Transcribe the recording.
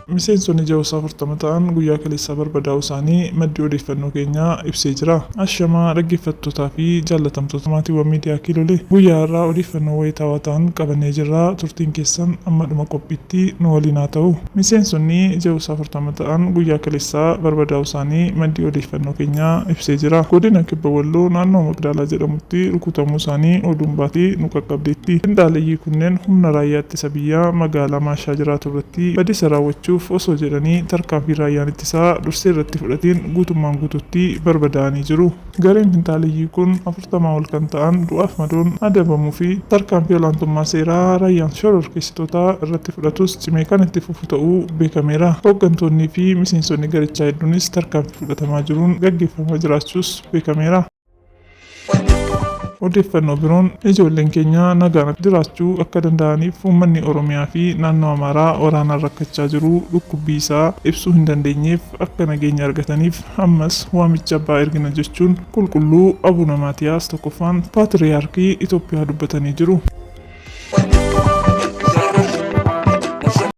Miseensonni Jawusaa 40 ta'an guyyaa kaleessaa barbadaa'uu isaanii maddi odeeffannoo keenyaa ibsee jira. Ashamaa dhaggeeffattootaa fi jaallatamtoota maatiiwwan miidiyaa Kiilolee, guyyaa har'aa odeeffannoo wayitaawaa ta'an qabannee jirra. Turtiin keessan amma dhuma qophiitti nu waliin haa ta'u. Miseensonni Jawusaa 40 ta'an guyyaa kaleessaa barbadaa'uu isaanii maddi odeeffannoo keenyaa ibsee jira. Godina Kibba Walloo naannoo Maqdaalaa jedhamutti rukutamuu isaanii oduun baatii nu qaqqabdeetti. Finxaaleyyii kunneen humna raayyaa ittisa biyyaa magaalaa Maashaa jiraatu irratti badisa raawwachuuf osoo jedhanii tarkaanfii raayyaan ittisaa dursee irratti fudhateen guutummaan guutuutti barbadaa'anii jiru. Gareen finxaaleyyii kun 40 ol kan ta'an du'aaf madoon adabamuu fi tarkaanfii olaantummaa seeraa raayyaan shororkeessitootaa irratti fudhatus cimee kan itti fufu ta'uu beekameera. Hooggantoonnii fi miseensonni garichaa hedduunis tarkaanfii fudhatamaa jiruun gaggeeffamaa jiraachuus beekameera. Odeeffannoo biroon, ijoolleen keenya nagaan jiraachuu akka danda'aniif uummanni Oromiyaa fi naannoo Amaaraa waraanaan rakkachaa jiru dhukkubbii isaa ibsuu hin dandeenyeef akka nageenya argataniif ammas waamicha abbaa ergina jechuun Qulqulluu Abuna Maatiyaas 1ffaan Paatiriyaarkii Itoophiyaa dubbatanii jiru.